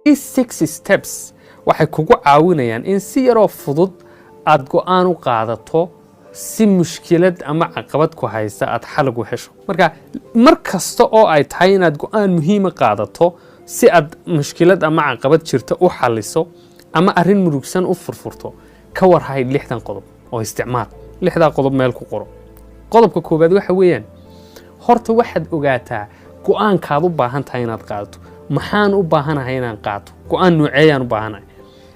These six steps waxay kugu caawinayaan in si yaroo fudud aad go'aan u qaadato, si mushkilad ama caqabad ku haysta aad xal ugu hesho. Marka mar kasta oo ay tahay inaad go'aan muhiima qaadato si aad mushkilad ama caqabad jirta u xaliso ama arrin murugsan u furfurto, ka warhay 6dan qodob oo isticmaal. 6daa qodob meel ku qoro. Qodobka koowaad waxa weeyaan, horta waxaad ogaataa go'aankaad u baahan tahay inaad qaadato. Maxaan u baahanahay inaan qaato? Go'aan nooceeyaan u baahanahay?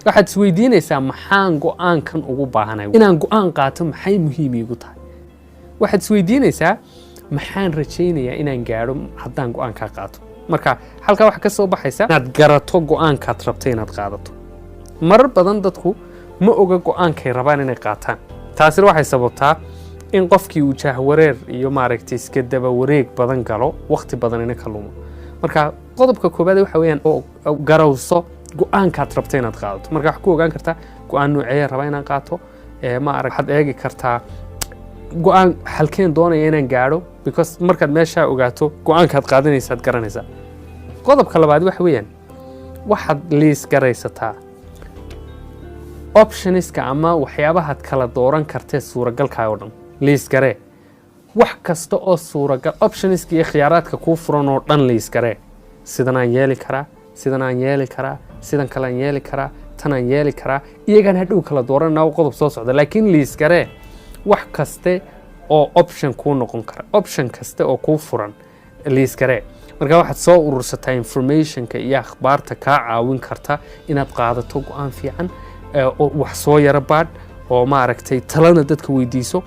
Waxaad isweydiinaysaa, maxaan go'aankan ugu baahanahay? Inaan go'aan qaato maxay muhiim iigu tahay? Waxaad isweydiinaysaa, maxaan rajaynayaa inaan gaadho haddaan go'aankaa qaato? Marka halkaa waxaa ka soo baxaysa inaad garato go'aankaad rabto inaad qaadato. Marar badan dadku ma oga go'aankay rabaan inay qaataan. Taasina waxay sababtaa in qofkii uu jahwareer iyo, maaragtay, iska daba wareeg badan galo, waqti badanina ka lumo. Marka qodobka koowaad waxa weeyaan oo garowso go'aankaad rabto inaad qaadato. Marka waxaad ku ogaan kartaa go'aan nooceeya rabaa inaan qaato. Ma arag, waxaad eegi kartaa go'aan halkeen doonaya inaan gaadho, because markaad meeshaa ogaato, go'aankaad qaadanaysaad garanaysaa. Qodobka labaad waxa weeyaan, waxaad liis garaysataa optionska ama waxyaabahaad kala dooran kartee suuragalkaa oo dhan. Liis garee wax kasta oo suuragal, optionska iyo khiyaaraadka kuu furan oo dhan liis garee. Sidanaan yeeli karaa, sidanaan yeeli karaa, sidan kalean yeeli karaa, tanaan yeeli karaa. Iyagaan hadhow kala dooranaa, qodob soo socda, laakiin liis garee wax kaste oo option kuu noqon kara. Option kaste oo kuu furan liis garee. Marka waxaad soo urursataa informationka iyo akhbaarta kaa caawin karta inaad qaadato go'aan fiican, oo wax soo yaro baadh oo, maaragtay, talana dadka weydiiso.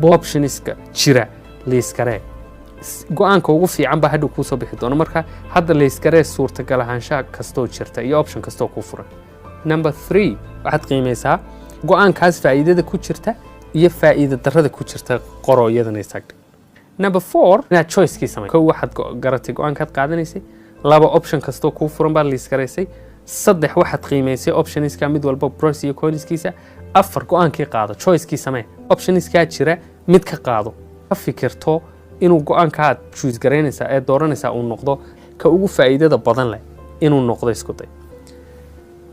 Optionska jira liis garee. Go'aanka ugu fiican baa hadhow kuusoo bixi doona. Marka hadda liis garee suurtagal ahaanshaha kastoo jirta iyo option kastoo kuu furan. Number three, waxaad qiimaysaa go'aankaas faa'iidada ku jirta iyo faa'iida darrada ku jirta. Qoro iyadana, istaagtay. Number four, inaad choicekii samay. Kow, waxaad garatay go'aankaad qaadanaysay. Laba, option kastoo kuu furan baad liis garaysay. Saddex, waxaad qiimaysay optionska mid walba pros iyo conskiisa. Afar, go'aankii qaado, choicekii samee. Optionskaa jira mid ka qaado. Ka fikirto inuu go'aanka aad choose garaynaysaa ee dooranaysaa uu noqdo ka ugu faa'iidada badan leh inuu noqdo, isku day.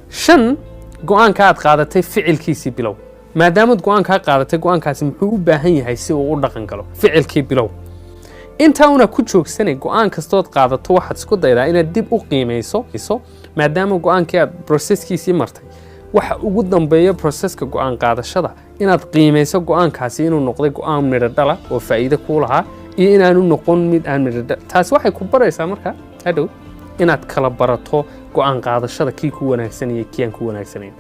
Shan, go'aanka aad qaadatay ficilkiisii bilow. Maadaamaad go'aankaa qaadatay, go'aankaasi muxuu u baahan yahay si uu u dhaqan galo? Ficilkii bilow. Intaa una ku joogsanay, go'aan kastood qaadato waxaad isku daydaa inaad dib u qiimayso. Maadaama go'aankii aad processkiisii martay, waxa ugu dambeeya processka go'aan qaadashada inaad qiimayso go'aankaasi inuu noqday go'aan midho dhala oo faa'iido kuu lahaa iyo inaanu noqon mid aan midho dhal. Taasi waxay ku baraysaa marka hadhow inaad kala barato go'aan qaadashada kii ku wanaagsan iyo kii aan ku wanaagsanayn.